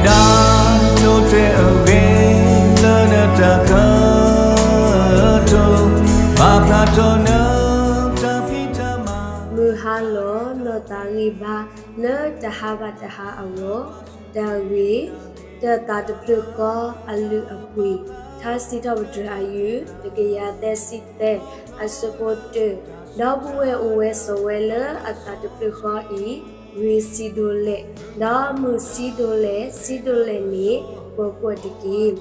တၢ်ဒိးတဲအဂ့ၢ်လၢနတၢ်ကတိၤ, ပာ်ဖျါထီၣ်နတၢ်ဖံးတၢ်မၤ. မုၢ်ဟါလီၤနီၢ်သးဂံၢ်ဘါလၢတဟါဘၣ်တဟါအဂီၢ်, တၢ်ဂ့ၢ်, တၢ်သးတဖျၢၣ်ဃီအလုၢ်အပှ့ၤ, ထါစံးထီၣ်ပတြၢၤအယုၢ် တကယၤသၢဆံသၢ အဆၢဖိတၢ, ဒီပုၢ်ဝဲၢ်အိၣ်ဝဲဆိးဝဲလၢအသးတဖျၢၣ်ဃီအံၤ ဂ့ၤဆံးဒိၣ်လဲၣ်, ဒီးမုာ်ဆံးဒိၣ်လဲၣ် ဆံးဒိၣ်လဲၣ်န့ၣ် ကွၢ်ကွၢ်တက့ၢ်.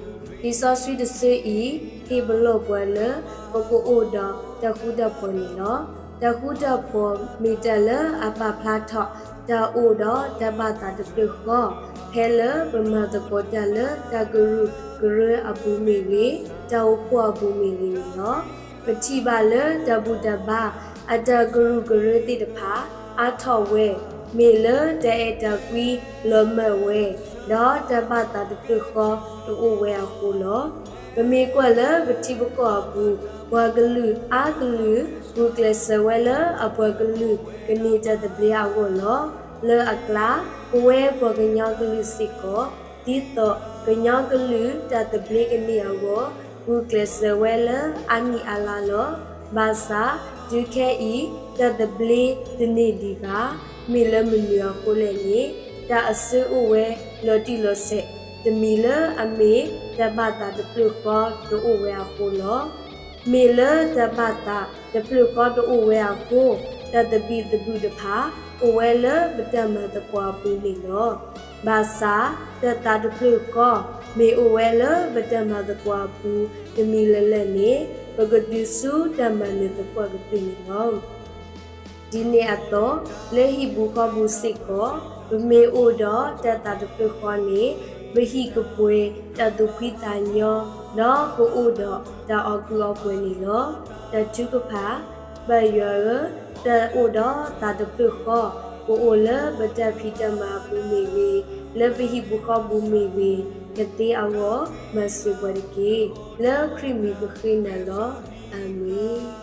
လံာ်စီဆှံတဆၢအံၤ ဟ့ၣ်ပလီၢ်ပှၤလၢ ပကအိၣ်ဒီးတၢ်ဃူတၢ်ဖိးန့ၣ်လီၤ. တၢ်ဃူတၢ်ဖိးမ့ၢ်တၢ်လၢအပာ်ဖျါထီၣ် တၢ်အိၣ်ဒီးတၢ်ဘၣ်သးတဖျၢၣ်ဃီ, ဖဲလၢပမၤသကိးတၢ်လၢတၢ်ကရူၢ်ကရၢအပူၤမ့ၢ်ဂ့ၤ, တၢ်အိၣ်ဖှိၣ်အပူၤမ့ၢ်ဂ့ၤန့ၣ်လီၤ. ပထံၣ်ဘၣ်လၢတၢ်ဘူၣ်တၢ်ဘါ အတၢ်ကရူၢ်ကရၢသ့ၣ်တဖၣ် အါထီၣ်ဝဲ, မ့ၢ်လၢတၢ်အဲၣ်တၢ်ကွံလီၤမၢ်ဝဲ, ဒီးတၢ်ဘၣ်သးတဖျၢၣ်ဃီတအိၣ်ဝဲအဃိလီၤ. ပမ့ၢ်ကွၢ်လၢပထံပကီၢ်အပူၤ, ပှၤကလုာ်အါကလုာ် ဂုာ်ကျဲးစၢးဝဲလၢအပှၤကလုာ်ကန့ၢ်တၢ်သဘျ့အဂီၢ်လီၤ. လၢအကျါ, ပဝဲပှၤကညီကလုာ်စ့ၢ်ကီး ဒ်သိးကညီကလုာ်တၢ်သဘျ့ကန့ၢ်အဂီၢ်, ဂုာ်ကျဲးစၢးဝဲလၢအနံၣ်အလါလီၤ. ဘၣ်ဆၣ်, တုၤခဲအံၤ တၢ်သဘျ့တန့ၢ်ဒံးဘၣ်. မ့ၢ်လၢမနုၤအဃိလဲၣ်န့ၣ်, တၢ်အစုအိၣ်ဝဲလီၤတံၢ်လီၤဆဲး တမံၤလၢအမ့ၢ်တၢ်ဘၣ်သးတဖျၢၣ်ဃီတအိၣ်ဝဲအဃိလီၤ. မ့ၢ်လၢတၢ်ဘၣ်သးတဖျၢၣ်ဃီတအိၣ်ဝဲအဃိ, တၢ်သဘံၣ်သဘုၣ်တဖၣ် အိၣ်ဝဲလၢပတၢ်မၤသကိးအပူၤန့ၣ်လီၤ. ဘၣ်ဆၣ်, တၢ်သးတဖျၢၣ်ဃီ မ့ၢ်အိၣ်ဝဲလၢပတၢ်မၤသကိးအပူၤ တမံၤလၢ်လၢ်န့ၣ်, ပကတုၤဆူတၢ်မၤနၢၤသပှၢ်ကတၢၢ်န့ၣ်လီၤ. ဒ်န့ၣ်အသိး, လၢဟံၣ်ပူၤဃီပူၤစ့ၢ်ကီး, ပမ့ၢ်အိၣ်ဒီးတၢ်သးတဖျၢၣ်ဃီန့ၣ်, ပဟံၣ်ကပှဲၤတၢ်သူၣ်ဖှံသးညီ, ဒီးကအိၣ်ဒီးတၢ်အီၣ်ကုၣ်အီပှဲၤန့ၣ်လီၤ. တၢ်ထုကဖၣ်, ပၢ်ယွၤဧၢ, တၢ်အိၣ်ဒီးသးတဖျၢၣ်ဃီ, ကအိၣ်လၢပတၢ်ဖံးတၢ်မၤအပူၤမ့ၢ်ဂ့ၤ, လၢပဟံၣ်ပူၤဃီပူၤမ့ၢ်ဂ့ၤ, ကသ့အဂီၢ်, မၤစၢၤပှၤတက့ၢ်. လၢခရံာ်မံၤပဃ့နၤလီၤ. အၤမ့ၣ်.